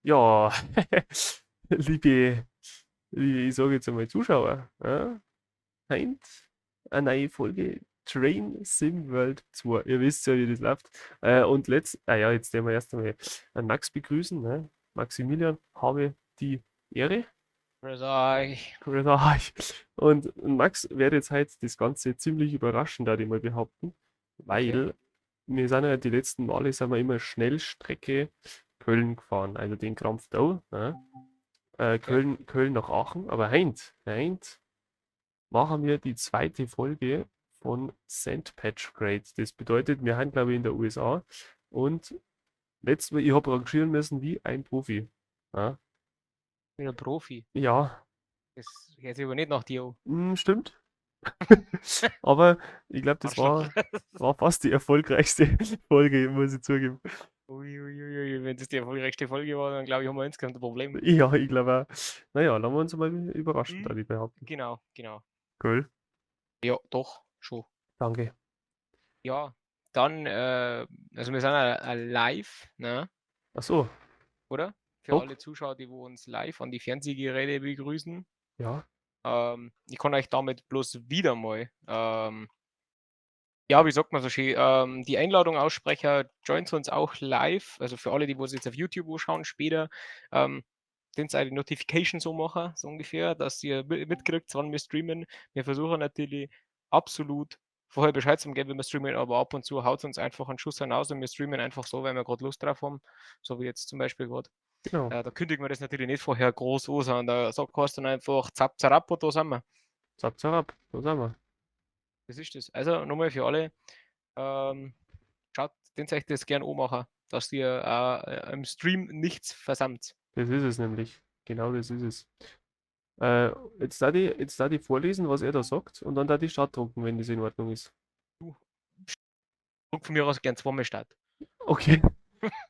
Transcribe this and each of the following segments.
Ja, liebe, liebe, ich sage jetzt einmal Zuschauer, ja, heute eine neue Folge Train Sim World 2. Ihr wisst ja, wie das läuft. Und ja, jetzt werden wir erst einmal einen Max begrüßen. Ne? Maximilian, habe die Ehre. Grüß euch. Grüß euch. Und Max wird jetzt heute das Ganze ziemlich überraschen, da ich mal behaupten, weil wir sind ja die letzten Male sind wir immer Schnellstrecke Köln gefahren, also den Krampf da, ne? Köln nach Aachen, aber heint machen wir die zweite Folge von St. Patch Grade. Das bedeutet, wir sind, glaube ich, in der USA und letztes Mal, ich habe rangieren müssen wie ein Profi. Ja. Wie ein Profi? Ja. Das hört sich aber nicht nach dir an. Stimmt. Aber ich glaub, das war fast die erfolgreichste Folge, muss ich zugeben. Uiuiui, wenn das die erfolgreichste Folge war, dann glaub ich, haben wir insgesamt ein Problem. Ja, ich glaub auch. Naja, lassen wir uns mal überraschen, da die behaupten. Genau, genau. Cool. Ja, doch, schon. Danke. Ja, dann, also wir sind ja live, ne? Ach so. Oder? Für Doch. alle Zuschauer, die wo uns live an die Fernsehgeräte begrüßen. Ja. Ich kann euch damit bloß wieder mal, ja, wie sagt man so schön, die Einladung aussprechen, joint uns auch live, also für alle, die wo jetzt auf YouTube anschauen später, den die Notification so machen, so ungefähr, dass ihr mitkriegt, wann wir streamen. Wir versuchen natürlich absolut vorher Bescheid zu geben, wenn wir streamen, aber ab und zu haut uns einfach einen Schuss hinaus und wir streamen einfach so, weil wir grad Lust drauf haben, so wie jetzt zum Beispiel grad. Genau. Da kündigen wir das natürlich nicht vorher groß an, sondern da sagt heißt dann einfach zapp, zarab und da sind wir. Zapp, zarab, da sind wir. Das ist das. Also nochmal für alle, schaut, den euch das gern anmachen, dass ihr im Stream nichts versammt. Das ist es nämlich. Genau das ist es. Jetzt darf ich vorlesen, was er da sagt, und dann darf ich Start drucken, wenn das in Ordnung ist. Du, druck von mir aus gern zweimal Start. Okay.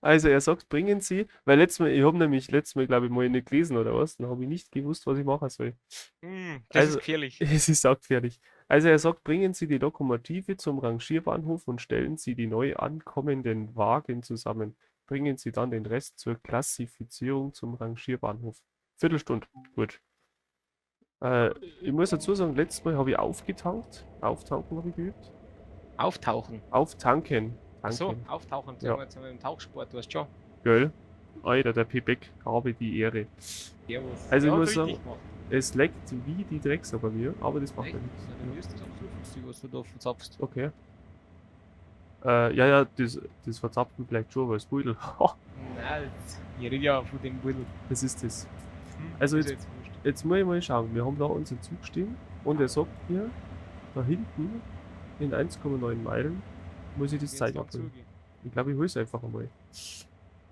Also er sagt, bringen Sie, weil letztes Mal, ich hab nämlich letztes Mal, glaub ich, mal nicht gelesen oder was, dann hab ich nicht gewusst, was ich machen soll. Das ist gefährlich. Es ist auch gefährlich. Also er sagt, bringen Sie die Lokomotive zum Rangierbahnhof und stellen Sie die neu ankommenden Wagen zusammen. Bringen Sie dann den Rest zur Klassifizierung zum Rangierbahnhof. Viertelstunde, gut. Ich muss dazu sagen, letztes Mal habe ich aufgetankt. Auftanken habe ich geübt. Auftauchen? Auftanken. Ach so, Tanken. auftauchen, Ja. jetzt sind wir im Tauchsport, du hast schon. Gell? Alter, der P-Back, habe die Ehre. Servus. Also ich Ja, muss richtig sagen, gemacht. es leckt wie die Drecksau bei mir, aber das macht Echt? ja nichts. Ja, bei mir ist das absolut lustig, was du da verzapfst. Okay. Ja, ja, das Verzapfen vielleicht schon, aber das Pudel. Nein, ich rede ja von dem Pudel. Das ist das. Also Ist jetzt, jetzt wurscht. jetzt muss ich mal schauen. Wir haben da unseren Zug stehen und er sagt mir, da hinten in 1,9 Meilen muss ich das Jetzt Zeug noch abholen. zugehen. Ich glaube, ich hol's einfach einmal.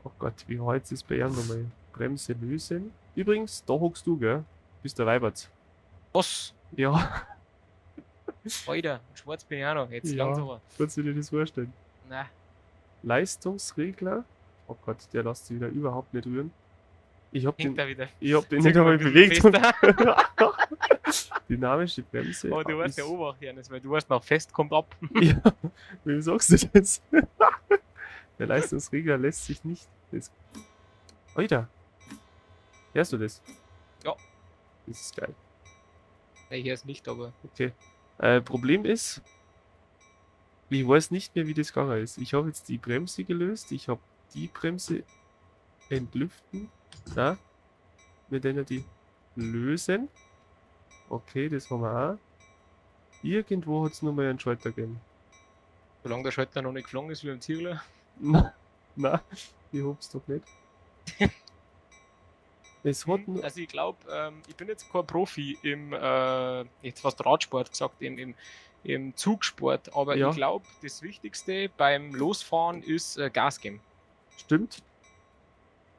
Oh Gott, wie heizt es bei ihm nochmal? Bremse lösen. Übrigens, da hockst du, gell? Bist der Weiberts. Was? Ja. Alter, schwarz bin ich auch noch. Jetzt Ja, langsam aber. Kannst du dir das vorstellen? Nein. Leistungsregler. Oh Gott, der lässt sich wieder überhaupt nicht rühren. Ich hab Hängt den, da wieder. ich hab den Zeig nicht mal einmal ein bisschen bewegt. fester. Dynamische Bremse. Oh, du warst ja ist Obacht, Janis, weil du warst noch fest, kommt ab. Ja, wem sagst du das? Der Leistungsregler lässt sich nicht. Das Alter! Hörst du das? Ja. Das ist geil. Nee, hier ist nicht, aber. Okay. Problem ist, ich weiß nicht mehr, wie das gegangen ist. Ich habe jetzt die Bremse gelöst, ich habe die Bremse entlüften. Na, wir nennen die lösen. Okay, das haben wir auch. Irgendwo hat's noch mal einen Schalter gegeben. Solange der Schalter noch nicht geflogen ist wie im Ziegler. Na, na, ich hab's doch nicht. Es hat nur Also ich glaub, ich bin jetzt kein Profi im, jetzt fast Radsport gesagt, im Zugsport, aber Ja. ich glaub, das Wichtigste beim Losfahren ist Gas geben. Stimmt.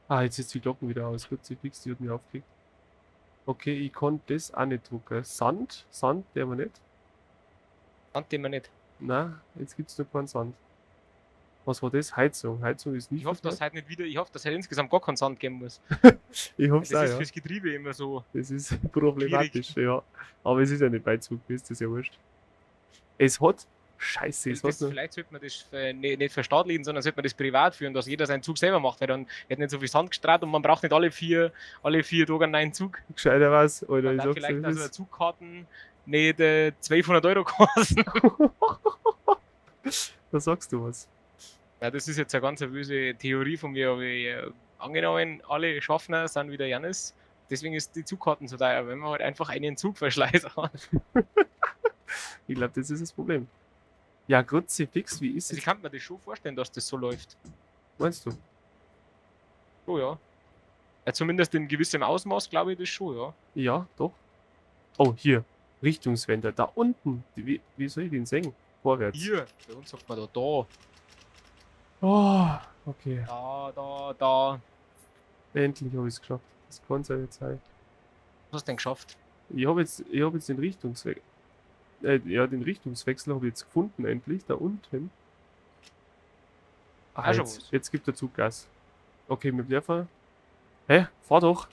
Ah, jetzt ist die Glocken wieder aus. Gut, sie fix, die hat mich aufgeregt. Okay, ich konnte das auch nicht drucken. Sand, Sand, der wir nicht. Sand, den wir nicht. Na, jetzt gibt's noch keinen Sand. Was war das? Heizung. Heizung ist nicht Ich hoffe, dass verkehrt. heute nicht wieder, ich hoffe, dass heute insgesamt gar keinen Sand geben muss. Ich hoffe es Das auch, ist ja. fürs Getriebe immer so Das ist problematisch, schwierig. ja. Aber es ist ja nicht bei Zug, ist das ja wurscht. Es hat Scheiße, das das, vielleicht sollte man das nicht verstaatlichen, sondern sollte man das privat führen, dass jeder seinen Zug selber macht, weil dann wird nicht so viel Sand gestrahlt und man braucht nicht alle vier Tage einen neuen Zug. Gescheiter was, Alter, ich sag's vielleicht also Zugkarten nicht 1200 Euro kosten. Da sagst du was. Ja, das ist jetzt eine ganz böse Theorie von mir, aber ich, angenommen, alle Schaffner sind wieder Janis. Deswegen ist die Zugkarten so teuer, wenn man halt einfach einen Zugverschleiß hat. Ich glaube, das ist das Problem. Ja, Kruzifix, wie ist Also es? ich kann mir das schon vorstellen, dass das so läuft. Meinst du? Oh ja. Ja, zumindest in gewissem Ausmaß glaube ich das schon, ja. Ja, doch. Oh, hier. Richtungswender. Da unten. Wie soll ich den sehen? Vorwärts. Hier, bei uns sagt man da, da. Oh, okay. Da, da, da. Endlich habe ich es geschafft. Das kann es ja jetzt sein. Was hast du denn geschafft? Ich habe jetzt, ich hab jetzt den Richtungswechsel. Ja, den Richtungswechsel habe ich jetzt gefunden, endlich. Da unten. Ah, jetzt gibt der Zug Gas. Okay, mit der Fahr. Hä? Fahr doch!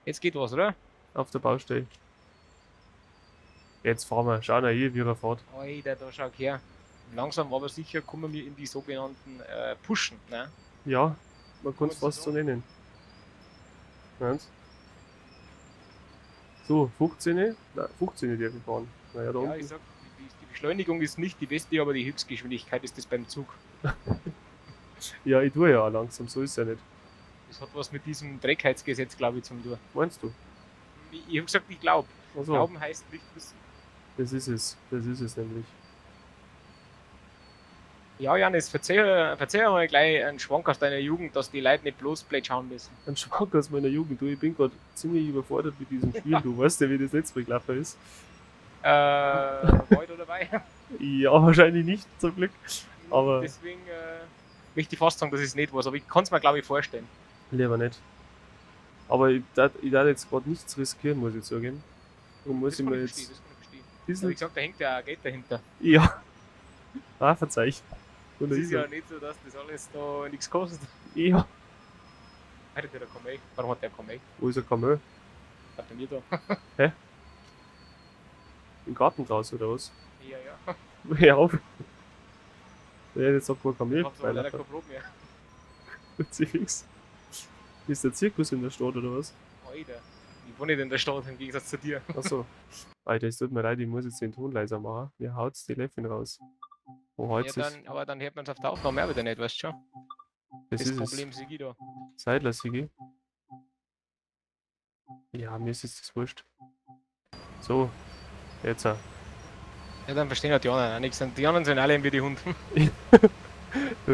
Jetzt geht was, oder? Auf der Baustelle. Jetzt fahren wir. Schau mal hier, wie er fährt. Alter, da schau her. Langsam aber sicher kommen wir in die sogenannten Pushen, ne? Ja, man kann es fast so nennen. Eins. So, 15. Nein, 15 darf ich fahren. Naja, da Ja, unten. ich sag, die Beschleunigung ist nicht die beste, aber die Höchstgeschwindigkeit ist das beim Zug. Ja, ich tue ja auch langsam, so ist es ja nicht. Das hat was mit diesem Trägheitsgesetz, glaube ich, zum tun. Meinst du? Ich hab gesagt, ich glaub. Also, Glauben heißt nicht wissen. das ist es. Das ist es nämlich. Ja, Janis, verzeih mal gleich einen Schwank aus deiner Jugend, dass die Leute nicht bloß blöd schauen müssen. Ein Schwank aus meiner Jugend. Du, ich bin gerade ziemlich überfordert mit diesem Spiel. Du weißt ja, wie das letzte Mal gelaufen ist. War ich da dabei? Ja, wahrscheinlich nicht, zum Glück. Aber Deswegen möchte ich fast sagen, dass ich es nicht weiß, aber ich kann es mir, glaube ich, vorstellen. Lieber nicht. Aber ich darf jetzt gerade nichts riskieren, muss ich zugeben. Darum muss Das ich kann mir ich jetzt verstehen, das kann ich verstehen. ein Aber bisschen. wie gesagt, da hängt ja auch Geld dahinter. Ja. Ah, verzeih. Und Es da ist ja nicht so, dass das alles da nichts kostet. Ja. Alter, der Kamel. Warum hat der Kamel? Wo ist der Kamel? Hat bei mir da. Hä? Im Garten draußen oder was? Ja, ja. Hör auf. Der hat jetzt auch kein Kamel Ich hab aber leider vorbeilachen. kein Brot mehr. Kruzifix. Ist der Zirkus in der Stadt oder was? Alter. Ich wohne nicht in der Stadt, im Gegensatz zu dir. Achso. Alter, es tut mir leid, ich muss jetzt den Ton leiser machen. Mir haut's die Löffel raus. Wo Ja, haut's es? dann, aber dann hört man es auf der Aufnahme auch wieder nicht, weißt du schon? Das Das ist Problem es. sehe ich da. Seidler, Sigi. Ja, mir ist jetzt das wurscht. So, jetzt auch. Ja, dann verstehen halt die anderen auch nichts. Und die anderen sind alle wie die Hunde. Du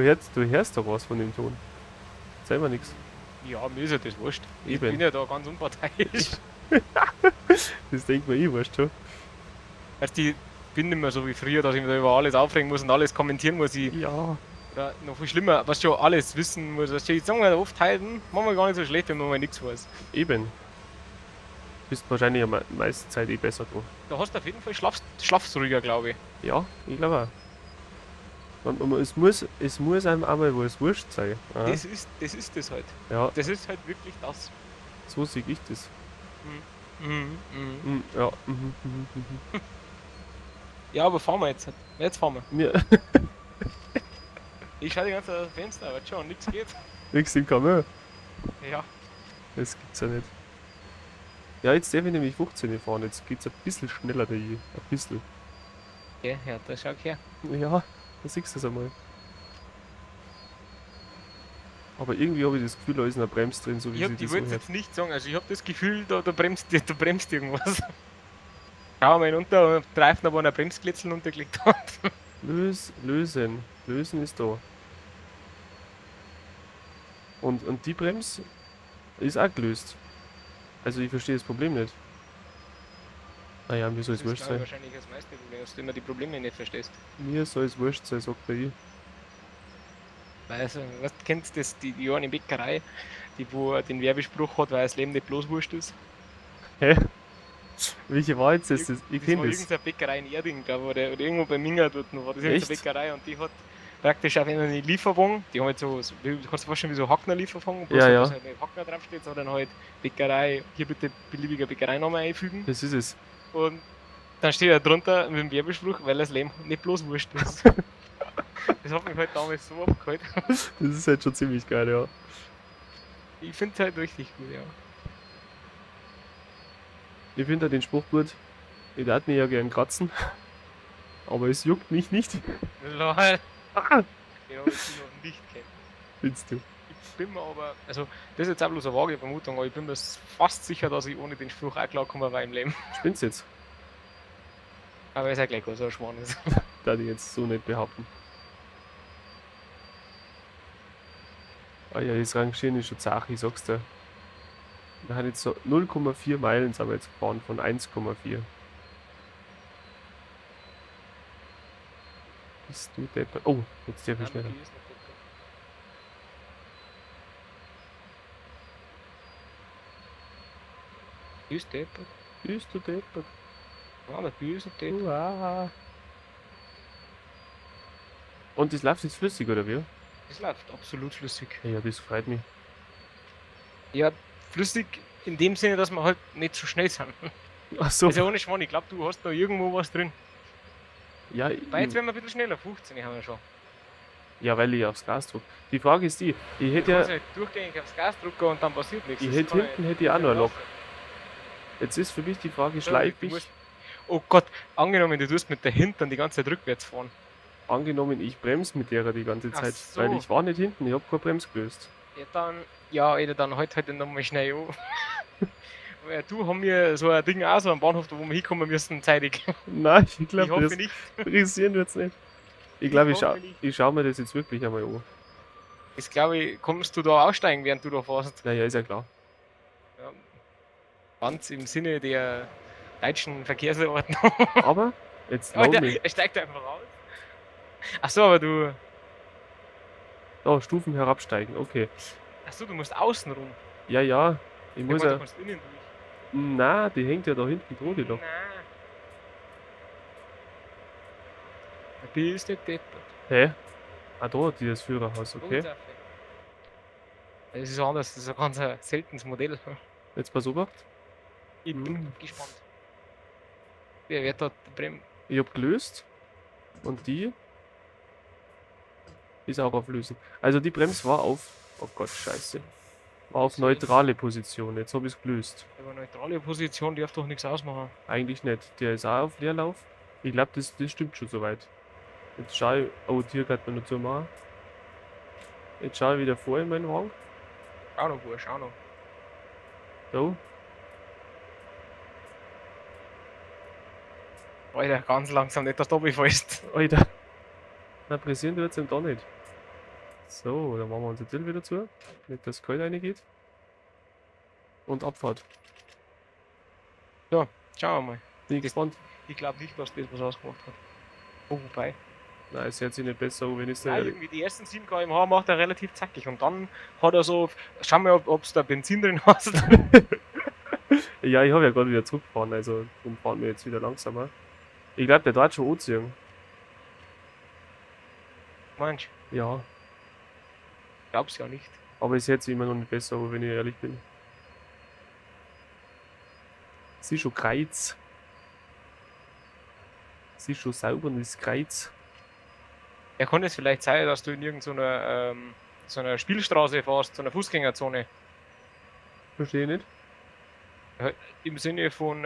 hörst doch was von dem Ton. Sag mal nix. Ja, mir ist ja das wurscht. Ich Eben. bin ja da ganz unparteiisch. Das denkt man eh, weißt du schon. Weißt du, ich bin nicht mehr so wie früher, dass ich mich da über alles aufregen muss und alles kommentieren muss. Ich, Ja. oder noch viel schlimmer, was schon alles wissen muss. Weißt du, ich sag mal oft halten, machen wir gar nicht so schlecht, wenn man mal nichts weiß. Eben. Bist wahrscheinlich am meisten Zeit eh besser dran. Da hast du auf jeden Fall schlafst ruhiger, glaube ich. Ja, ich glaube auch. Es muss einem einmal was wurscht sein. Ja. Das ist das halt. Ja. Das ist halt wirklich das. So sehe ich das. Mhm. Mhm, ja. Mhm. Ja, aber fahren wir jetzt. Jetzt fahren wir. Ja. Ich schaue die ganze Zeit aus dem Fenster, aber schon, nichts geht. Nix im Kamel. Ja. Das gibt's ja nicht. Ja, jetzt darf ich nämlich 15 fahren. Jetzt geht's ein bisschen schneller, der I. Ein bisschen. Okay, ja, da schau her. Ja, da siehst du es einmal. Aber irgendwie habe ich das Gefühl, da ist eine Bremse drin, so wie Ich sie das wollte anhört. jetzt nicht sagen, also ich hab das Gefühl, da bremst irgendwas. Schauen wir mal hinunter und greifen aber eine Bremsklitzel untergelegt hat. Lösen. Lösen ist da. Und die Bremse ist auch gelöst. Also ich verstehe das Problem nicht. Naja, mir soll es Das ist, wurscht glaub ich, sein. wahrscheinlich das meiste Problem, dass du immer die Probleme nicht verstehst. Mir soll es wurscht sein, sagt der I. Weißt du, was, kennst du das, die eine Bäckerei, die wo den Werbespruch hat, weil das Leben nicht bloß wurscht ist? Hä? Welche war jetzt das? Ich Das kenn war das. irgendeine Bäckerei in Erding, glaub ich, oder irgendwo bei Minga dort war das irgendeine Echt? Bäckerei und die hat praktisch auf einen Lieferwagen, die haben halt so, du kannst dir vorstellen, wie so Hackner-Lieferwagen, bloß Ja, halt, ja. dass halt nicht Hackner draufsteht, sondern halt Bäckerei, hier bitte beliebiger Bäckereiname einfügen. Das ist es. Und Dann steht er drunter mit dem Werbespruch, weil das Leben nicht bloß wurscht ist. Das hat mich halt damals so abgeholt. Das ist halt schon ziemlich geil, ja. Ich finde es halt richtig gut, ja. Ich finde den Spruch gut. Ich darf mich ja gern kratzen. Aber es juckt mich nicht. Lol. Ah, Den habe ich noch nicht kennt. findest du? Ich bin mir aber, also das ist jetzt auch bloß eine vage Vermutung, aber ich bin mir fast sicher, dass ich ohne den Spruch auch klargekommen war im Leben. Spinnst jetzt? Aber ist ja gleich, was ein Schwan ist. Da ich jetzt so nicht behaupten. Ah ja, das Rangieren ist schon zach, ich sag's dir. Wir haben jetzt so 0,4 Meilen sind wir jetzt gefahren von 1,4. Bist du deppert? Oh, jetzt sehr viel Nein, schneller. die ist nicht deppert. Die ist deppert. Bist du deppert? Nein, der Bier ist nicht deppert. Uah. Und das läuft jetzt flüssig, oder wie? Das läuft absolut flüssig. Ja, das freut mich. Ja, flüssig in dem Sinne, dass wir halt nicht zu schnell sind. Ach so. Ist ja ohne Schwan, ich glaube, du hast da irgendwo was drin. Ja, Weil jetzt ich, werden wir ein bisschen schneller, 15 haben wir schon. ja, weil ich aufs Gas drücke. Die Frage ist die, ich Du hätte kannst ja, ja durchgängig aufs Gas drücken und dann passiert nichts. ich Das hätte kann ja hinten hätte ich auch noch ein Lok. sein. Jetzt ist für mich die Frage, Ja, schleife du ich, musst- Oh Gott, angenommen, du tust mit der Hintern die ganze Zeit rückwärts fahren. angenommen, ich bremse mit der die ganze Ach Zeit, so. weil ich war nicht hinten, ich habe keine Bremse gelöst. Ja, dann, ja, Alter, dann halt halt nochmal schnell an. Weil du haben wir so ein Ding auch so am Bahnhof, da wo wir hinkommen müssen, zeitig. Nein, ich Ich glaube, hoffe das nicht. interessieren wird's nicht. Ich glaube, ich, hoffe schau, nicht. ich schau mir das jetzt wirklich einmal an. Das glaube ich, kommst du da aussteigen, während du da fährst. Naja, ist ja klar. Ja. Ganz im Sinne der deutschen Verkehrsordnung. Aber jetzt lass Alter, mich. er steigt einfach raus. Ach so, aber du. Oh, Stufen herabsteigen, okay. Ach so, du musst außen rum. Ja, ja, ich Ich muss meine, du ja. kannst innen durch. Na, die hängt ja da hinten dran, die Lok. Nein. Bist du deppert. Hä? Ah, da, dieses Führerhaus, okay. Das ist anders, das ist ein ganz seltenes Modell. Jetzt pass Obacht. Ich bin Mhm. gespannt. Wer wird da Bremen? Ich hab gelöst. Und die ist auch auf Lösen. Also die Bremse war auf. Oh Gott, scheiße. War auf neutrale Position. Jetzt hab ich's gelöst. Aber neutrale Position darf doch nichts ausmachen. Eigentlich nicht. Der ist auch auf Leerlauf. Ich glaube, das stimmt schon soweit. Jetzt schau ich. Oh, Tür kann man noch zumachen. Jetzt schau ich wieder vor in meinen Wagen. Schau noch, Bursch, schau noch. So. Alter, ganz langsam, nicht, dass du runterfällst. Alter. Na, pressieren tut's ihm da nicht. So, dann machen wir unser Till wieder zu. Nicht, dass es kalt reingeht. Und Abfahrt. Schauen wir mal. Bin ich gespannt. Ich glaube nicht, dass das was ausgemacht hat. Oh, wobei. Nein, es hört sich nicht besser an, wenn ich Nein, ehrlich. irgendwie die ersten 7 km/h macht er relativ zackig und dann hat er so, schau mal, ob du da Benzin drin hast. Ja, ich habe ja gerade wieder zurückgefahren, also darum fahren wir jetzt wieder langsamer. Ich glaube, der darf schon anziehen. Mensch, Ja, glaub's ja nicht. aber es hört sich immer noch nicht besser an, wenn ich ehrlich bin. Es ist schon Kreuz. Es ist schon sauber und ist Kreuz. Ja, kann es vielleicht sein, dass du in irgendeiner so einer Spielstraße fährst, so einer Fußgängerzone. Verstehe ich nicht. Im Sinne von,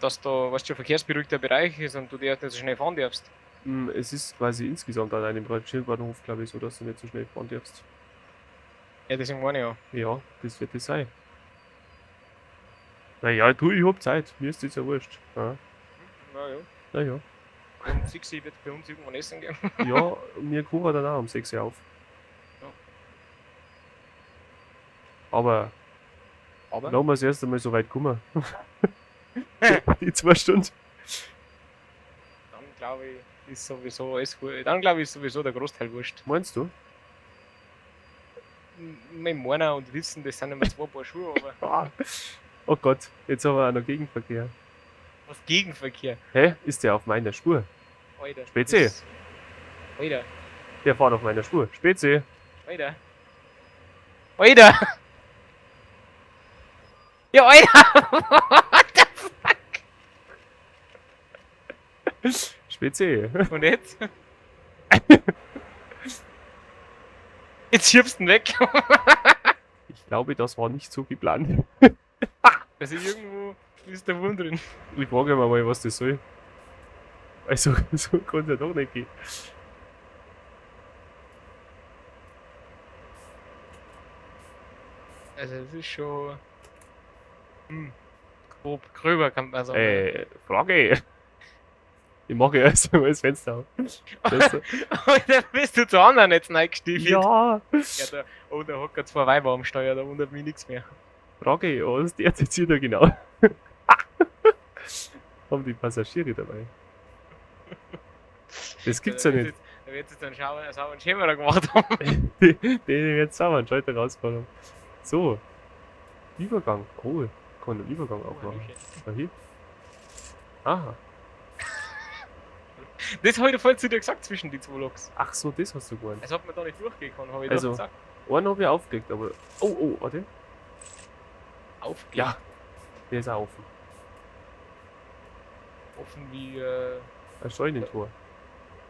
dass da, weißt du, verkehrsberuhigter Bereich ist und du dir nicht so schnell fahren darfst. Es ist quasi insgesamt an einem Rangierbahnhof, glaube ich, so, dass du nicht so schnell fahren darfst. Ja, deswegen meine ich ja. Ja, das wird es sein. Naja, du, ich hab Zeit. Mir ist das ja wurscht. Ja. Na ja. Naja. Um 6 Uhr wird bei uns irgendwann essen gehen. Ja, mir kochen dann auch um 6 Uhr auf. Ja. Aber Aber lassen wir es erst einmal so weit kommen. Die 2 Stunden. dann glaube ich, ist sowieso alles gut. Dann glaube ich, ist sowieso der Großteil wurscht. Meinst du? Mein Meiner und Wissen, das sind immer zwei Paar Schuhe, aber Ah. Oh Gott, jetzt haben wir auch noch Gegenverkehr. was Gegenverkehr? Hä? Ist der auf meiner Spur? Alter. Spezi. Alter, Der fährt auf meiner Spur. Spezi. Alter. Alter! Ja, Alter! What the fuck? WC. Und jetzt? Jetzt schiebst du ihn weg. Ich glaube, das war nicht so geplant. Also irgendwo ist der Wurm drin. Ich frage mal, was das soll. Also, so kann es ja doch nicht gehen. Also, das ist schon. Grob, gröber kann man sagen. Frage. Ich mache ja erst einmal das Fenster auf. Alter, bist du zu anderen jetzt reingestiefelt? Ja! Ja, da, oh, da hockt zwei Weiber am Steuer, da wundert mich nichts mehr. Frage, was der jetzt hier da genau? Haben die Passagiere dabei? Das gibt's ja nicht. Da wird jetzt einen sauberen Schema gemacht haben. Den jetzt sauber einen Schalter rausgefahren haben. So. Übergang. Oh, kann den Übergang auch machen. Da hier. Aha. Das habe ich voll zu dir gesagt zwischen die zwei Loks. Ach so, das hast du gemeint. Als ob man da nicht durchgehen kann, habe ich also, doch gesagt. Einen habe ich aufgelegt, aber. Oh, oh, warte. Aufgelegt? Ja, der ist auch offen. Offen wie. Ein Scheunentor.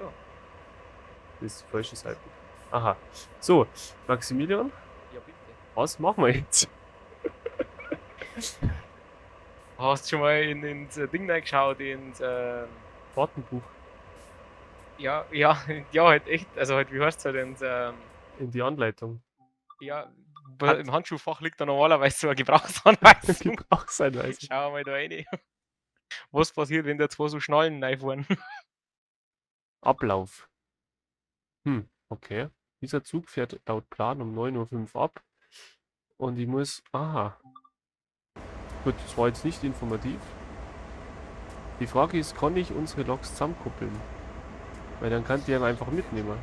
Ja. Das ist die falsche Seite. Aha. So, Maximilian. Ja, bitte. Was machen wir jetzt? Hast du schon mal ins Ding reingeschaut, ins Fahrtenbuch? Ja, ja, ja, halt echt, also halt, wie heißt's halt, ins, in die Anleitung. Ja, im Handschuhfach liegt da normalerweise so eine Gebrauchsanweisung. Gebrauchsanweisung. Schauen wir mal da rein. Was passiert, wenn da zwei so Schnallen reinfahren? Ablauf. Okay. Dieser Zug fährt laut Plan um 9:05 Uhr ab. Und ich muss... Aha. Gut, das war jetzt nicht informativ. Die Frage ist, kann ich unsere Loks zusammenkuppeln? Weil dann kann die ja einfach mitnehmen.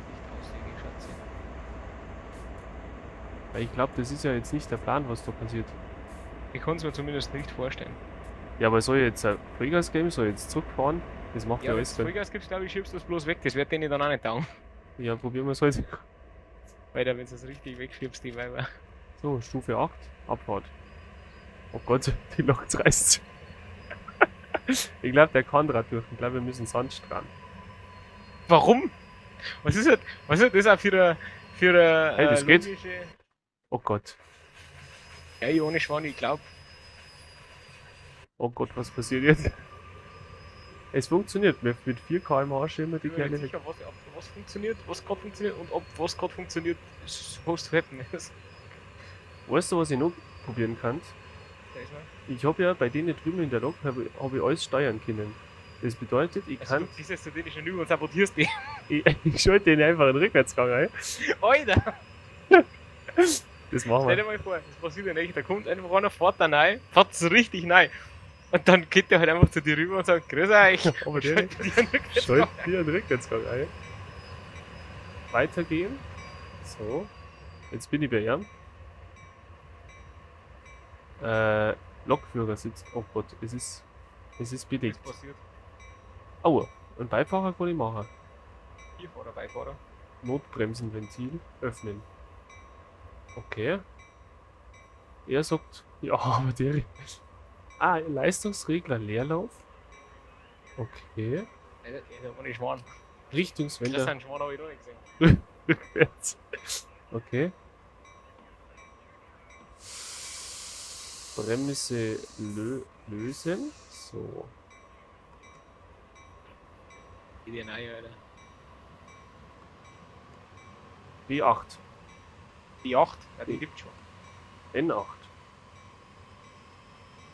Weil ich glaub, das ist ja jetzt nicht der Plan, was da passiert. Ich kann's mir zumindest nicht vorstellen. Ja, aber soll ich jetzt Vollgas geben? Soll ich jetzt zurückfahren? Das macht Ja, ja wenn alles du keinen Vollgas gibst, glaub ich, schiebst du das bloß weg. Das wird denen dann auch nicht taugen. Ja, probieren wir's halt. Weil da, wenn du das richtig wegschiebst, die Weiber. So, Stufe 8, Abfahrt. Oh Gott, die Lok reißt. Ich glaub, der kann grad durch. Ich glaub, wir müssen Sand strahlen. Warum? Was ist das, was ist das auch für eine, Hey, das geht. logische Oh Gott. Ja, ich ohne Schwan, ich glaub. Oh Gott, was passiert jetzt? Es funktioniert. Mit 4 km/h schieben wir die Ich bin mir Kerle nicht weg. sicher, ob was funktioniert, was grad funktioniert und ob was grad funktioniert, supposed to happen ist. Weißt du, was ich noch probieren kann? Da ist er. Ich hab ja bei denen drüben in der Lok hab ich alles steuern können. Das bedeutet, ich Also kann du gehst jetzt zu denen schon über und sabotierst die. Ich schalte den einfach in den Rückwärtsgang ein. Alter! Das machen Stell wir. dir mal vor, das passiert ja nicht. Da kommt einfach einer, fährt da rein, fährt so richtig rein. Und dann geht der halt einfach zu dir rüber und sagt, grüß euch. Aber der Schaltet dir einen Rückwärtsgang schaltet dir einen Rückwärtsgang ein. Weitergehen. So. Jetzt bin ich bei ihm. Lokführer sitzt. Oh Gott, es ist belegt. Was passiert? Aua, einen Beifahrer kann ich machen. Vierfahrer, Beifahrer. Notbremsenventil öffnen. Okay. Er sagt, ja, aber der. Ah, Leistungsregler Leerlauf. Okay. Der war nicht Schwan. Richtungswender. Das ist ein Schwan, hab ich noch nicht gesehen. Rückwärts. Okay. Bremse lösen. So. Geht ja rein, Alter. B8. B8? Ja, die gibt's schon. N8.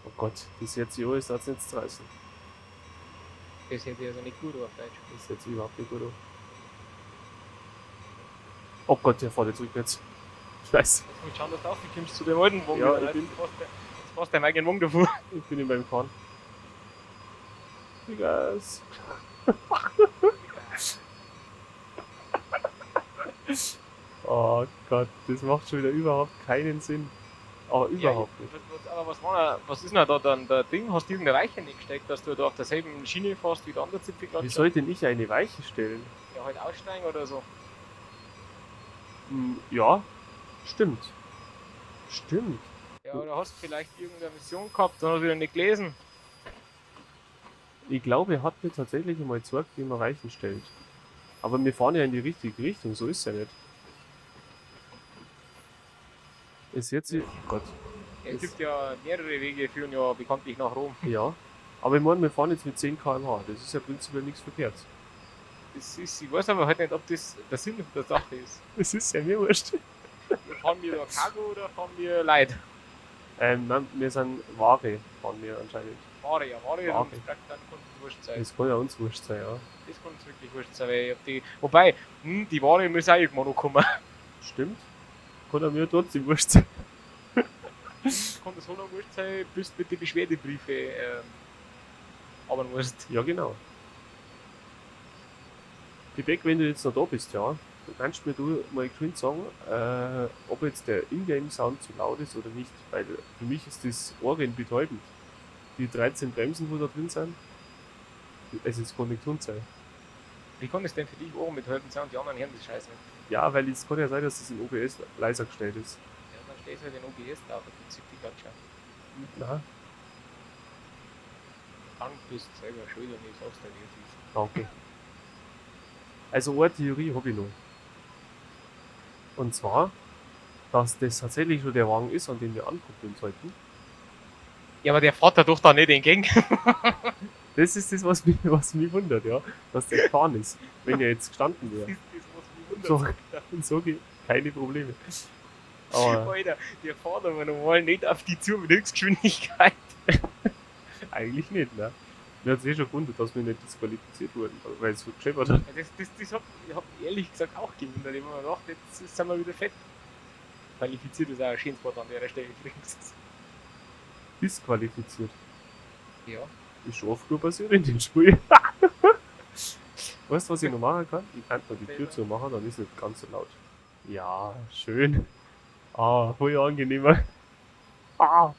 Oh Gott, das hört sich an, als würde es nicht reißen. Das hört sich also nicht gut an auf Deutsch. Das hört sich überhaupt nicht gut an. Oh Gott, der fährt jetzt rückwärts. Scheiße. Jetzt musst du schauen, dass du raufkommst zu dem alten Wagen. Ja, wieder. ich bin Jetzt fährst du deinem eigenen Wagen davor. Ich bin in meinem Kahn. Gas. Oh Gott, das macht schon wieder überhaupt keinen Sinn. Aber Ja, überhaupt nicht. Aber was ist denn da dann der Ding? Hast du irgendeine Weiche nicht gesteckt, dass du da auf derselben Schiene fährst wie der andere Zipfelklatscher? Wie soll denn ich eine Weiche stellen? Ja, halt aussteigen oder so. Ja, stimmt. Stimmt. Ja, oder hast du vielleicht irgendeine Mission gehabt und hast wieder nicht gelesen? Ich glaube, er hat mir tatsächlich einmal gezeigt, wie man Weichen stellt. Aber wir fahren ja in die richtige Richtung, so ist es ja nicht. Ist jetzt. Oh Gott. Es gibt ja mehrere Wege, führen ja bekanntlich nach Rom. Ja. Aber ich meine, wir fahren jetzt mit 10 km/h. Das ist ja prinzipiell nichts verkehrt. Das ist, ich weiß aber halt nicht, ob das der Sinn der Sache ist. Das ist ja mir wurscht. Fahren wir da Cargo oder fahren wir Leid? Nein, wir sind Ware, fahren wir anscheinend. Ware, ja, Ware, Ware. Ist dann kann es wurscht sein. Das kann ja uns wurscht sein, ja. Das kann uns wirklich wurscht sein, weil ich hab die. Wobei, die Ware muss auch irgendwann noch kommen. Stimmt. Kann ja mir trotzdem wurscht sein. Kann das so lange wurscht sein, bis du mit den Beschwerdebriefe arbeiten musst. Ja, genau. Beck, wenn du jetzt noch da bist, ja, dann kannst du mir du mal geschwind sagen, ob jetzt der Ingame-Sound zu laut ist oder nicht, weil für mich ist das ohrenbetäubend. Die 13 Bremsen, wo da drin sind, es ist kann nicht gesund sein. Wie kann das denn für dich ohrenbetäubend sein und die anderen hören das Scheiße nicht? Ja, weil es kann ja sein, dass das in OBS leiser gestellt ist. Ja, dann stellst du halt in OBS da, aber die zieht die ganz schön. Nein. Dann bist du selber schuld und ich sag's dir, wie es ist. Danke. Also eine Theorie habe ich noch. Und zwar, dass das tatsächlich schon der Wagen ist, an den wir ankuppeln sollten. Ja, aber der fährt da doch da nicht entgegen. Das ist das, was mich wundert, ja. Dass der gefahren ist, wenn er jetzt gestanden wäre. Das ist das, was mich wundert. So, so keine Probleme. Aber Alter, der fährt aber normal nicht auf die zu mit Höchstgeschwindigkeit. Eigentlich nicht, ne? Mir hat es eh schon gewundert, dass wir nicht disqualifiziert wurden, weil es so gescheppert hat. Ja, das hat mich ehrlich gesagt auch gewundert. Ich hab mir gedacht, jetzt sind wir wieder fett. Qualifiziert ist auch ein schönes Wort an der Stelle übrigens. Disqualifiziert? Ja. Ist schon oft nur passiert in dem Spiel. Weißt du, was ich noch machen kann? Ich kann noch die Tür zu machen, dann ist es nicht ganz so laut. Ja, schön. Ah, voll angenehmer. Ah.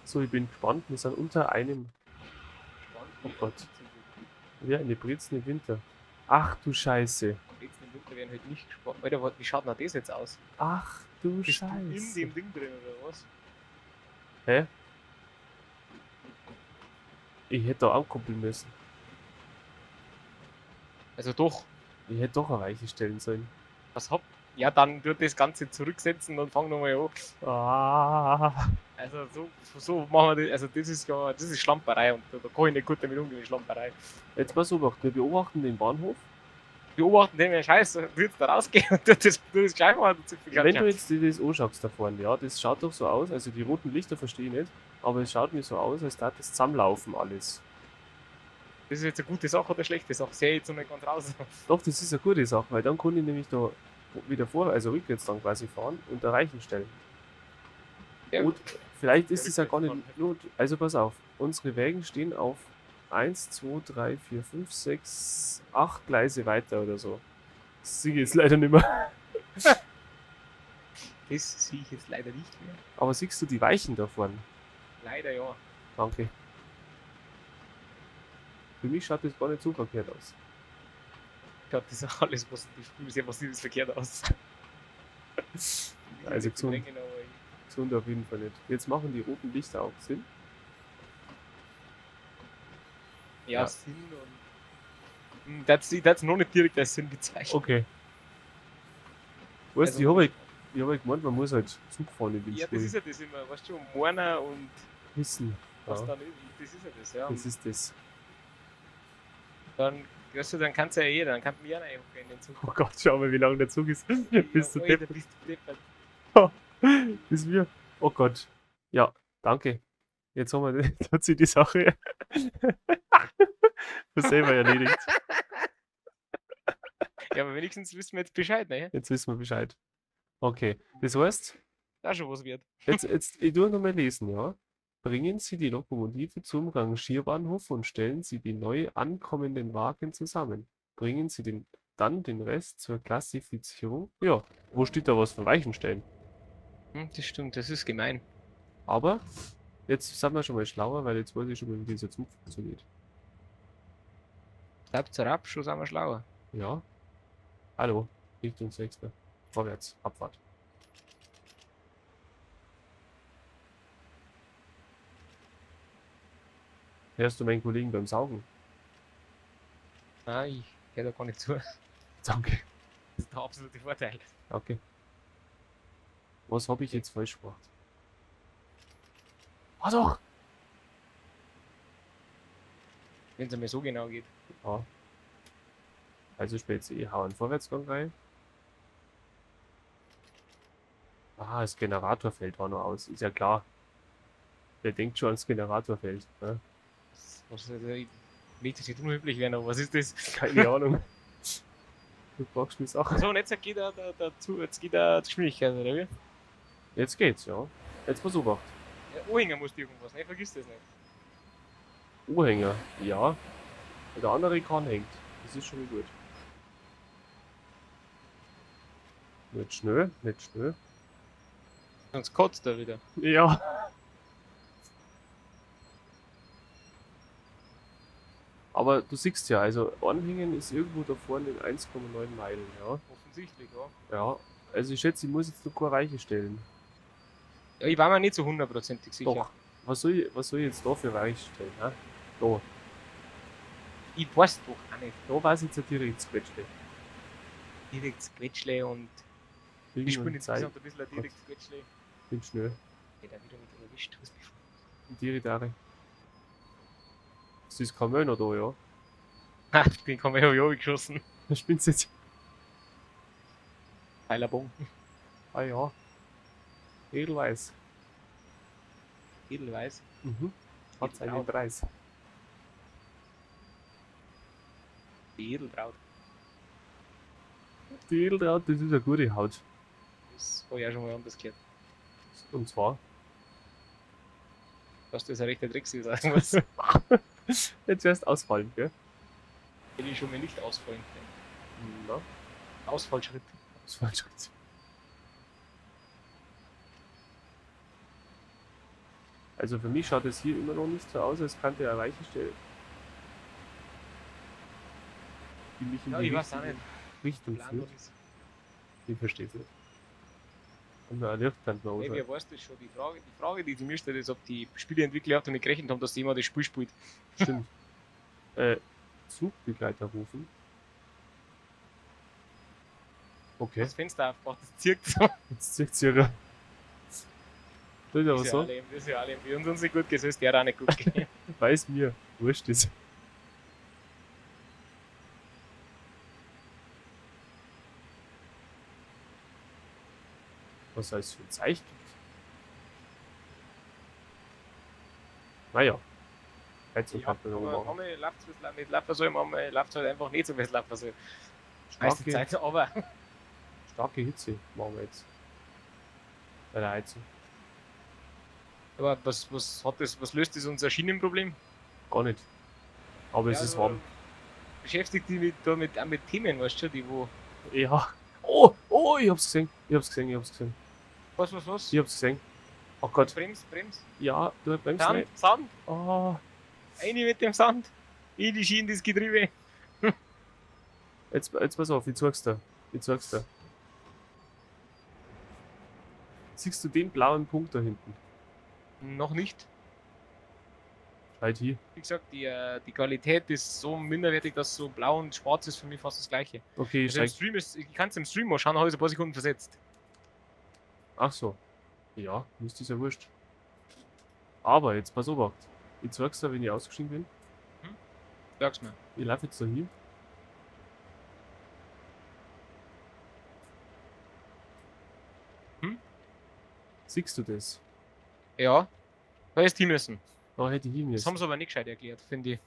So, ich bin gespannt. Wir sind unter einem. Oh Gott. Ja, eine Brezen im Winter. Ach du Scheiße. Brezen im Winter werden halt nicht gespart. Alter, wie schaut denn das jetzt aus? Ach du Bist Scheiße. du in dem Ding drin oder was? Hä? Ich hätte da ankuppeln müssen. Also doch. Ich hätte doch eine Weiche stellen sollen. Was hab? Ja, dann wird das Ganze zurücksetzen und fang nochmal an. Ah. Also so machen wir das. Also das ist ja, das ist Schlamperei und da kann ich nicht gut damit umgehen, Schlamperei. Jetzt pass auf, wir beobachten den Bahnhof. Beobachten den, wenn Scheiß, wird's da rausgehen und das gleich machen. Wenn du jetzt dir das anschaust da vorne, ja, das schaut doch so aus, also die roten Lichter verstehe ich nicht, aber es schaut mir so aus, als da das zusammenlaufen alles. Das ist jetzt eine gute Sache oder eine schlechte Sache? Sehe ich jetzt noch nicht ganz raus. Doch, das ist eine gute Sache, weil dann kann ich nämlich da wieder vor, also rückwärts dann quasi fahren und da Weichen stellen. Ja. Und vielleicht ist es ja gar nicht not. Also pass auf, unsere Wägen stehen auf 1, 2, 3, 4, 5, 6, 8 Gleise weiter oder so. Das sehe ich jetzt leider nicht mehr. Das sehe ich jetzt leider nicht mehr. Aber siehst du die Weichen da vorne? Leider ja. Danke. Für mich schaut das gar nicht so verkehrt aus. Schaut das auch alles sehr massiv verkehrt aus. Also gesund. Gesund auf jeden Fall nicht. Jetzt machen die roten Lichter auch Sinn. Ja, ja. Sinn und. Das ist noch nicht direkt als Sinn bezeichnet. Okay. Weißt du, also, ich hab gemeint, man muss halt Zug fahren in dem Ja, Spiel. Das ist ja das immer, weißt du, Moiner und. Wissen. Was ja. Dann ist, das ist ja das, ja. Das ist das. Dann, weißt du, dann kannst du ja jeder, dann kann mir ja in den Zug. Oh Gott, schau mal, wie lange der Zug ist. Ja, bist du deppert. Bist du deppert. Bis wir. Oh Gott. Ja, danke. Jetzt haben wir, jetzt hat sich die Sache selber erledigt. Ja, aber wenigstens wissen wir jetzt Bescheid, ne? Jetzt wissen wir Bescheid. Okay, das heißt. Da schon was wird. Jetzt, ich tue nochmal lesen, ja. Bringen Sie die Lokomotive zum Rangierbahnhof und stellen Sie die neu ankommenden Wagen zusammen. Bringen Sie dann den Rest zur Klassifizierung. Ja, wo steht da was von Weichenstellen? Das stimmt, das ist gemein. Aber jetzt sind wir schon mal schlauer, weil jetzt weiß ich schon mal, wie dieser Zug funktioniert. Bleibt zurück, schon sind wir schlauer. Ja. Hallo, Richtung 6. Vorwärts, Abfahrt. Hörst du meinen Kollegen beim Saugen? Nein, ich höre da gar nicht zu. Danke. Das ist der absolute Vorteil. Danke. Was habe ich jetzt falsch gemacht? Ah doch! Wenn es einmal so genau geht. Ja. Also spät ich hau einen Vorwärtsgang rein. Ah, das Generatorfeld war noch aus. Ist ja klar. Der denkt schon ans Generatorfeld. Ne? Was, also, ich möchte das nicht unhöflich werden, aber was ist das? Keine Ahnung. Du fragst mich Sachen. So, und jetzt geht er dazu, jetzt geht er Geschwindigkeit, oder wie? Jetzt geht's, ja. Jetzt pass auf. Ja, Anhänger musst du irgendwas, ne? Vergiss das nicht. Anhänger, ja. Der andere Kahn hängt. Das ist schon gut. Nicht schnell, nicht schnell. Sonst kotzt er wieder. Ja. Aber du siehst ja, also Anhängen ist irgendwo da vorne in 1,9 Meilen, ja. Offensichtlich, ja. Ja, also ich schätze, ich muss jetzt noch keine Weiche stellen. Ja, ich war mir nicht so hundertprozentig sicher. Doch. Was soll ich jetzt da für Weiche stellen, hä? Da. Ich weiß doch auch nicht. Da weiß ich jetzt direkt das Quetschle. Direkt das Quetschle und ich spiele jetzt ein bisschen direkt das Quetschle. Bin schnell. Geht auch wieder mit erwischt, was mich Direkt. Das ist Kamel noch da, ja. Ha, den Kamel hab ich auch geschossen. Da spinnst du jetzt. Heiler Bomben. Ah ja. Edelweiß. Edelweiß? Mhm. Hat seinen Preis. Die Edeltraut. Die Edeltraut, das ist eine gute Haut. Das habe ich auch schon mal anders gehört. Und zwar? Dass das ein rechter Dreck ist, sagen was. Jetzt wirst du ausfallen, gell? Hätte ich schon mal nicht ausfallen können. Na? Ausfallschritt. Ausfallschritt. Also für mich schaut es hier immer noch nicht so aus, als könnte er Weiche stellen. Die mich in ja, die ich weiß auch nicht. Richtung führt. Ich verstehe es nicht. Und ein Licht kann man nee, wer weiß das schon. Die Frage, die sie mir stellt, ist, ob die Spieleentwickler auch damit gerechnet haben, dass jemand das Spiel spielt. Stimmt. Zugbegleiter rufen. Okay. Das Fenster aufgemacht, das zirkt so. Jetzt zirkt es ja. Das ist aber so. Das ist ja alle. Wie uns nicht gut geht, soll es der auch nicht gut gehen. Weiß mir, wurscht ist. Was heißt für ein Zeichen gibt. Naja. Heizung ja, kann man noch machen. Einmal läuft es nicht laufen soll, manchmal läuft es halt einfach nicht so, wie es laufen soll. Meiste Zeit, aber. Starke Hitze machen wir jetzt. Bei der Heizung. Aber was hat das, was löst das unser Schienenproblem? Gar nicht. Aber ja, es ist warm. Beschäftigt dich mit, damit, auch mit Themen, weißt du, die wo. Ja. Oh, oh, ich hab's gesehen. Ich hab's gesehen, ich hab's gesehen. Was, was, was? Ich hab's gesehen. Oh Gott. Brems, brems. Ja, du bremst Sand, nicht. Sand. Oh. Eine mit dem Sand. In die Schienen, das Getriebe. Jetzt pass auf, ich zeig's dir. Ich zeig's dir. Siehst du den blauen Punkt da hinten? Noch nicht. Halt hier. Wie gesagt, die Qualität ist so minderwertig, dass so blau und schwarz ist für mich fast das gleiche. Okay, also im Stream ist, ich kann es im Stream mal schauen, habe ich ein paar Sekunden versetzt. Ach so. Ja, mir ist das ja wurscht. Aber jetzt pass auf. Ich zeig's dir, wenn ich ausgestiegen bin. Hm? Sag's mir. Ich laufe jetzt da hin. Hm? Siehst du das? Ja. Da ist hin müssen. Da hätte ich hin müssen. Das haben sie aber nicht gescheit erklärt, finde ich.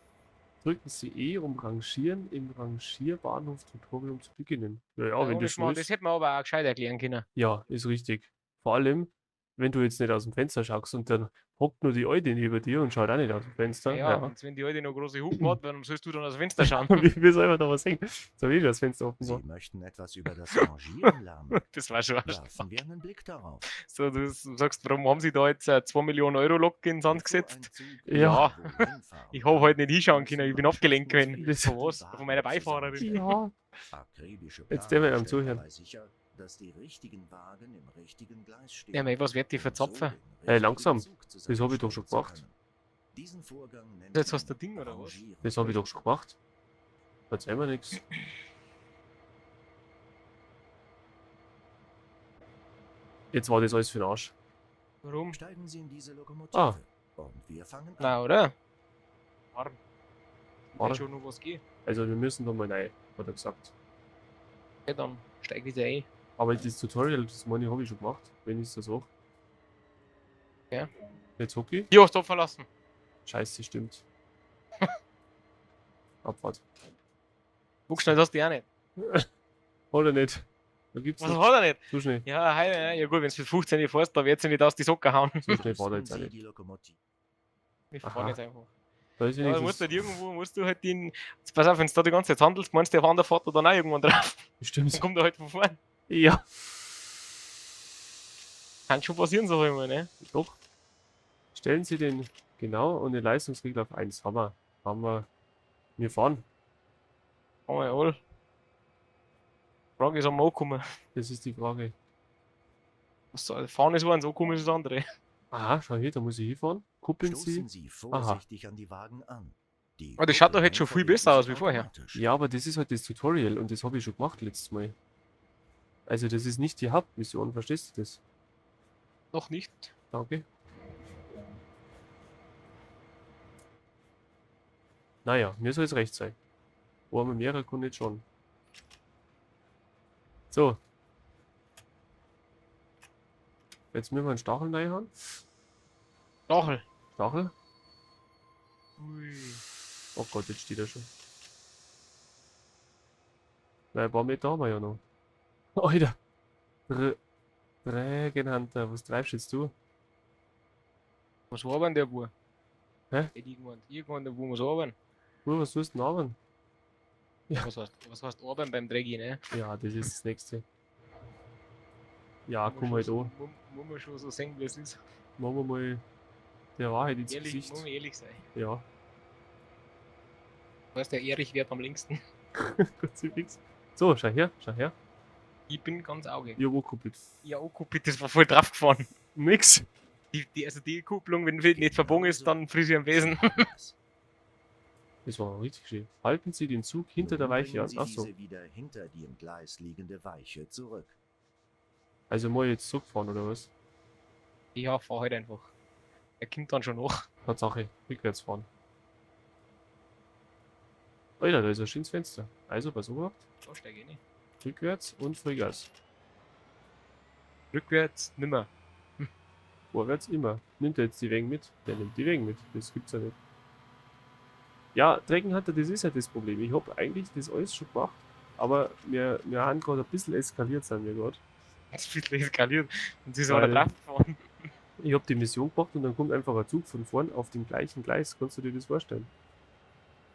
Drücken Sie E, um Rangieren im Rangierbahnhof Tutorium zu beginnen. Ja, ja, wenn ohne das Schmarrn, so das ist. hätte man aber auch gescheit erklären können. Ja, ist richtig. Vor allem, wenn du jetzt nicht aus dem Fenster schaust und dann hockt nur die Alte neben dir und schaut auch nicht aus dem Fenster. Ja, Ja. und wenn die Alte noch große Hupen hat, warum sollst du dann aus dem Fenster schauen? Wie soll man da was sehen? So wie das Fenster offen Sie war. möchten etwas über das Rangieren lernen. Das war schon Werfen wir einen Blick darauf. So, du sagst, warum haben sie da jetzt 2 Millionen Euro Lok in den Sand Bevor gesetzt? ein Zug Ja. irgendwo hinfahren Ich hab kann, halt nicht hinschauen müssen können, ich bin abgelenkt gewesen. Das- Von was? Von meiner Beifahrerin. Ja. Akribische Jetzt der Planung mir am stellt Zuhören. dabei sicher, dass die richtigen Wagen im richtigen Gleis stehen. Ja, mei, was wird die um so verzapfen? den Ey, langsam. richtigen Zug Das hab ich doch schon zusammenstellen zu gemacht. können. Diesen Vorgang nennt Jetzt hast man du Ding, oder was? Rangieren. Das habe ich doch schon gemacht. Erzähl mir nichts. Jetzt war das alles für den Arsch. Warum? Steigen Sie in diese Lokomotive Ah. und wir fangen an. Na, oder? Warm. Warte. Wird schon noch was gehen. Also wir müssen da mal rein, hat er gesagt. Ja, dann steig wieder ein. Aber das Tutorial, das meine ich, habe ich schon gemacht, wenn ich das sag. Ja. Jetzt Hockey? Hier hast du verlassen. Scheiße, stimmt. Abfahrt. Wo schnell hast du die auch nicht. Oder nicht? Da gibt's Was nicht. hat er nicht? So schnell. Ja, heil, ja, ja gut, wenn du mit 15 fährst, da wird sie nicht aus die Socken hauen. So schnell war der Rüsten jetzt auch Sie nicht. die Lokomotive. Wir Aha. fahren jetzt einfach. Da ist Ja, du musst wenigstens. halt irgendwo, musst du halt den. Jetzt pass auf, wenn du da die ganze Zeit handelst, meinst du, der Wandervater dann auch irgendwann drauf. Dann Stimmt. kommt er halt von vorn. Ja. Kann schon passieren, sag ich mal, ne? Doch. Stellen Sie den genau und den Leistungsregler auf 1. Haben wir. Haben wir. Wir fahren. Oh, jawohl. Frage ist, ob wir ankommen. Das ist die Frage. Was soll, fahren ist eins, ankommen ist das andere. Aha, schau hier, da muss ich hinfahren. Kuppeln Sie. Stoßen Sie vorsichtig an die Wagen an. Die Aber das schaut doch jetzt schon Kuppeln viel besser aus verlegen wie sich vorher. automatisch. Ja, aber das ist halt das Tutorial und das habe ich schon gemacht letztes Mal. Also das ist nicht die Hauptmission, verstehst du das? Noch nicht. Danke. Naja, mir soll es recht sein. Wo haben wir mehrere kann nicht schon. So. Jetzt müssen wir einen Stachel reinhauen. Stachel. Stachel? Ui. Oh Gott, jetzt steht er schon. Na, ein paar Meter haben wir ja noch. Alter. Dragon was treibst jetzt du? Was war denn der Bub? Hä? Irgendwann, irgendwann der Bub muss arbeiten. Du, was tust du denn arbeiten? Ja. Was heißt arbeiten beim Dreggi, ne? Ja, das ist das nächste. Ja, Muss komm man halt schon an. so- Muss man schon so sehen, wie es ist. Machen wir mal der Wahrheit ins Ehrlich, Gesicht. muss man ehrlich sein. Ja, Weißt der Erich wird am längsten. Kruzifix. So, schau her, schau her. Ich bin ganz Auge. Ich hab angekuppelt. Ja, ankuppelt, das war voll draufgefahren. Nix. Also die Kupplung, wenn die nicht verbogen ist, dann friss ich am Wesen. Sie haben es. Das war richtig schön. Halten Sie den Zug hinter der Nun Weiche bringen an. Sie Achso. diese wieder hinter die im Gleis liegende Weiche zurück. Also mal jetzt zurückfahren oder was? Ja, fahr halt einfach. Er kommt dann schon noch. Tatsache, rückwärts fahren. Alter, da ist ein schönes Fenster. Also, pass auf. Da steig ich nicht. Rückwärts und Vollgas. Rückwärts nimmer. Vorwärts immer. Nimmt er jetzt die Wegen mit? Der nimmt die Wegen mit. Das gibt's ja nicht. Ja, Dragon Hunter, das ist ja das Problem. Ich hab eigentlich das alles schon gemacht, aber wir haben gerade ein bisschen eskaliert, sind wir gerade. Das ist ein bisschen eskaliert. Und sie ist Weil- aber draufgefahren. Ich hab die Mission gemacht und dann kommt einfach ein Zug von vorn auf dem gleichen Gleis. Kannst du dir das vorstellen?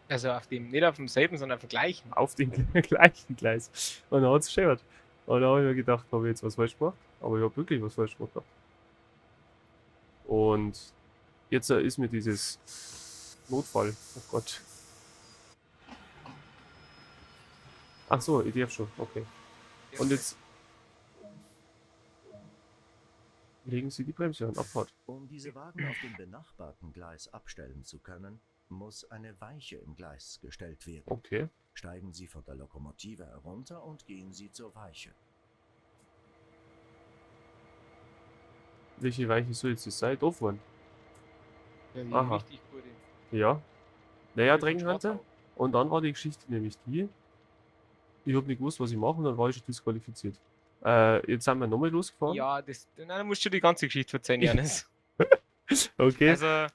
Also auf dem, nicht auf demselben, sondern auf dem gleichen. Auf dem gleichen Gleis. Und dann hat's gescheppert. Und da habe ich mir gedacht, habe ich jetzt was falsch gemacht? Aber ich habe wirklich was falsch gemacht. gehabt. Und jetzt ist mir dieses Notfall. Oh Gott. Ach so, ich darf schon. Okay. Und jetzt legen Sie die Bremse an. Abfahrt. Um diese Wagen auf dem benachbarten Gleis abstellen zu können, muss eine Weiche im Gleis gestellt werden. Okay. Steigen Sie von der Lokomotive herunter und gehen Sie zur Weiche. Welche Weiche soll jetzt das sein? Da fahren. Ja, die Aha. richtig gute. Ja. Naja, Die von Dragon Hunter. Schwarzau. Und dann war die Geschichte nämlich die, ich habe nicht gewusst, was ich mache und dann war ich schon disqualifiziert. Jetzt sind wir nochmal losgefahren. Ja, das, nein, du musst schon die ganze Geschichte verzeihen, Janis. Okay, Also, ganz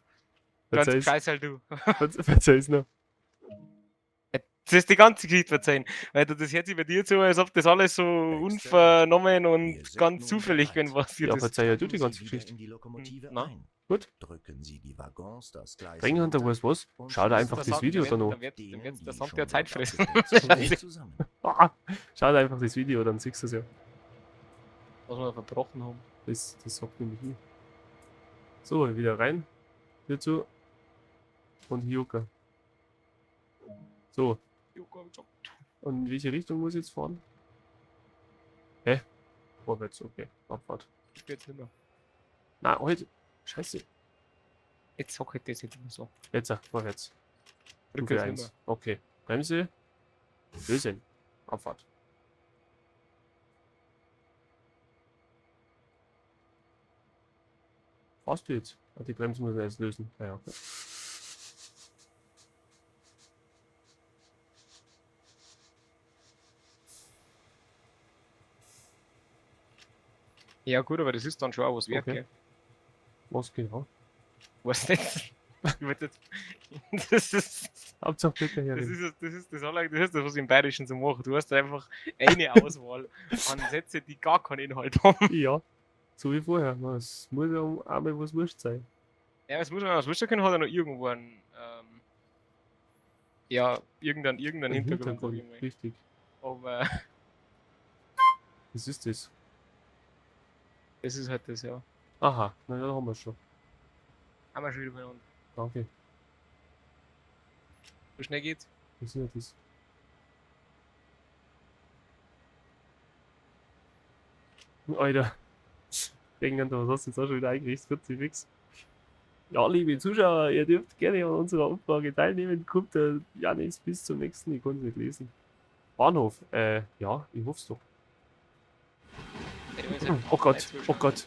verzeih's, scheiß halt du. verzeih's noch. Das ist die ganze Geschichte verzeihen. Weil du das hört sich bei dir zu, als ob das alles so unvernommen Wir und sind ganz nun zufällig, bereit. wenn was hier Ja, das. verzeih ja du die Steigen ganze Sie wieder Geschichte. in die Lokomotive Na. ein. Gut. Drücken Sie die Waggons das Gleis Dragon Hunter hinunter weiß was? und Schau dir schließen einfach Der das Sand- Video der dann wird- an. Der denen, wird der die Sand schon der Zeit dort fressen. abgestellt sind, zusammen. Ah, schau dir einfach das Video, dann siehst du es ja. Was wir verbrochen haben. Das sagt nämlich nie. So, wieder rein. Tür zu. Und Hioka. So, und in welche Richtung muss ich jetzt fahren? Hä? Vorwärts, okay. Abfahrt. Ich bin jetzt nimmer. Na, heute. Scheiße. Jetzt sag ich das nicht immer so. Jetzt, vorwärts. Stufe Rückwärts 1. nimmer. Okay. Bremse. Lösen. Abfahrt. Fahrst du jetzt? Ah, die Bremse muss man erst lösen. Ah, ja, okay. Ja gut, aber das ist dann schon auch was wert, Okay. gell? Was genau? Was nicht? Ich wollte jetzt- Das ist. Hauptsache Blicke Das herin. ist das, ist das, aller, das ist das, was ich im Bayerischen so mache. Du hast einfach eine Auswahl an Sätze, die gar keinen Inhalt haben. Ja. So wie vorher. Es muss ja einmal was wurscht sein. Ja, es muss man was wurscht können, hat er noch irgendwo einen, ja, irgendeinen Ein Hintergrund, sag ich mal. Richtig. Aber Was ist das? das ist halt das, ja. Aha, na ja, da haben wir schon. Haben wir schon wieder beieinander. Danke. So schnell geht's. Was ist denn das? Alter. Denk an, was hast du jetzt auch schon wieder eingerichtet? Kruzifix. Ja, liebe Zuschauer, ihr dürft gerne an unserer Umfrage teilnehmen. Kommt der Janis bis zum nächsten, ich konnte es nicht lesen. Bahnhof, ja, ich hoff's doch. Oh Gott, oh Gott.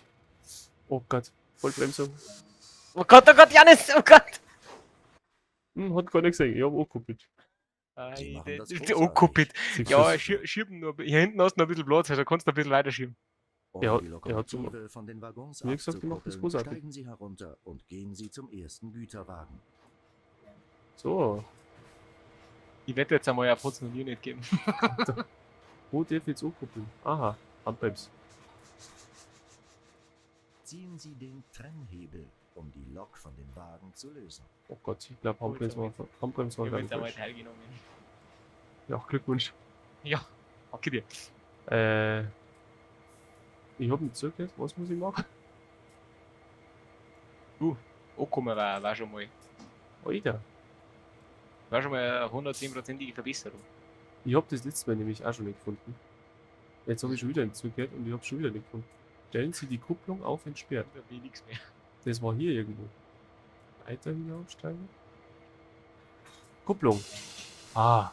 Oh Gott, Vollbremsung. Oh Gott, Janis, oh Gott! Hat keiner gesehen, ich hab angekuppelt. Sie machen das Oh, großartig. Kuppit. Siehst Ja, du's? schieben nur. Hier hinten hast du noch ein bisschen Platz, also kannst du ein bisschen weiter schieben. Um Er die er hat zum- Lokomotive von den Waggons mir gesagt, die macht das abzukuppeln, großartig. steigen Sie herunter und gehen Sie zum ersten Güterwagen. So, Ich wette jetzt einmal, er hat es noch nie nicht gegeben. wo darf ich jetzt ankuppeln? Aha, Handbremse. Ziehen Sie den Trennhebel, um die Lok von dem Wagen zu lösen. Oh Gott, ich glaube, Handbremse war, Handbremse war Ich habe glaub jetzt ich, einmal falsch. teilgenommen. Ja, Glückwunsch. Ja, danke dir. Ich hab nicht zugehört, was muss ich machen? Angekommen war schon mal. Alter, War schon mal eine 110-prozentige Verbesserung. ich hab das letzte Mal nämlich auch schon nicht gefunden. Jetzt habe ich schon wieder nicht zugehört und ich hab's schon wieder nicht gefunden. Stellen Sie die Kupplung auf entsperrt. Da bin ich nichts mehr. Das war hier irgendwo. Weiter hinaufsteigen. Kupplung. Ah,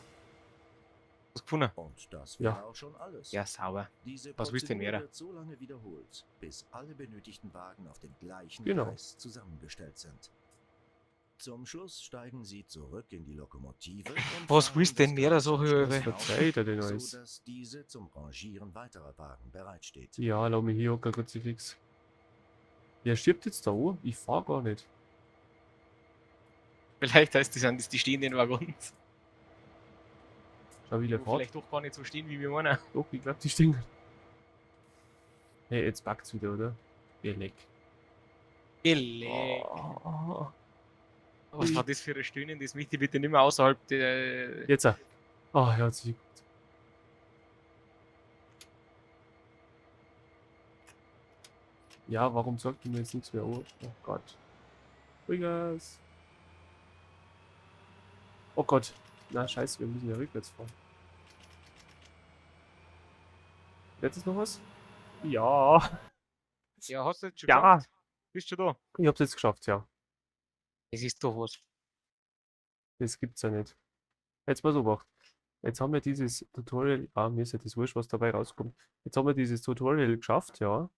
Was gefunden? Und das Ja. wäre auch schon alles. Ja, sauber. Diese Was willst du denn Prozedur mehr? wird so lange wiederholt, bis alle benötigten Wagen auf dem gleichen Genau. Gleis zusammengestellt sind. Zum Schluss steigen Sie zurück in die Lokomotive und Was fahren willst du denn das mehr Gleis so am höher? Schluss Was verzeiht er denn hinauf, alles? sodass diese zum Rangieren weiterer Wagen bereitsteht. Ja, lass mich hier hocken, Kruzifix. Wer stirbt jetzt da an? Ich fahr gar nicht. Vielleicht heißt das, sind das die stehenden Waggons. Schau, wie Die der wo fährt. vielleicht doch gar nicht so stehen, wie wir meinen. Doch, ich glaub, die stehen. Hey, jetzt backt's wieder, oder? Ihr Leck. Geleck. Oh. Was war das für ein Stöhnen? Das möchte ich bitte nicht mehr außerhalb der. Jetzt. Oh, ja, hat sich gut. Ja, warum sagt mir jetzt nichts mehr? Oh, oh Gott. Vollgas. Oh Gott. Na, scheiße, wir müssen ja rückwärts fahren. Jetzt ist noch was? Ja. Ja, hast du jetzt schon Ja. geschafft? Bist du da? Ich hab's jetzt geschafft, ja. Es ist doch was. Das gibt's ja nicht. Jetzt mal so gemacht. Jetzt haben wir dieses Tutorial. Ah, mir ist ja das wurscht, was dabei rauskommt. Jetzt haben wir dieses Tutorial geschafft, ja.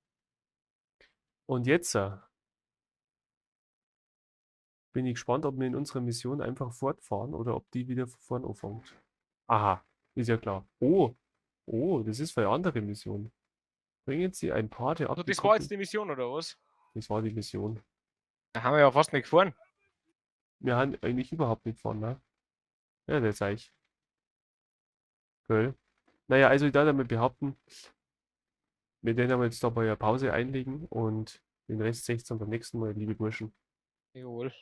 Und jetzt bin ich gespannt, ob wir in unserer Mission einfach fortfahren oder ob die wieder von vorn anfängt. Aha, ist ja klar. Oh, oh, das ist für eine andere Mission. Bringen Sie ein paar der Also, das war jetzt abgekoppelten- die Mission, oder was? Das war die Mission. Da haben wir ja fast nicht gefahren. Wir haben eigentlich überhaupt nicht gefahren, ne? Ja, der Zeich. Gell. Naja, also ich darf damit behaupten, wir werden aber jetzt dabei eine Pause einlegen und den Rest seht ihr dann beim nächsten Mal, liebe Burschen. Jawohl.